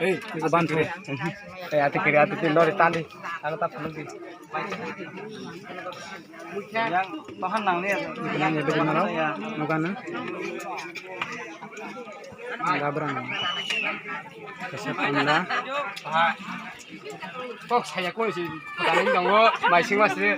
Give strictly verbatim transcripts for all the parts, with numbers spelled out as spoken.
Ei, iko ban kiri. Eh, ati kiri, ati kiri, lori tali. Ano ta phunuk di. Yang bahan nang ni. Yang ibu di mana? Nukan na. Gabrang. Kasih panda. Kok saya kau si. Tali dong, mai sing mas ni.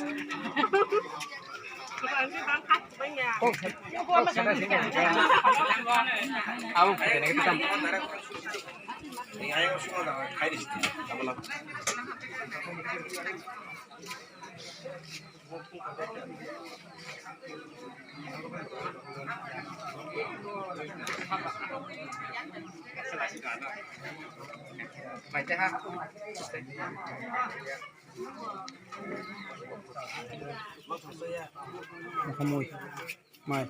Mai.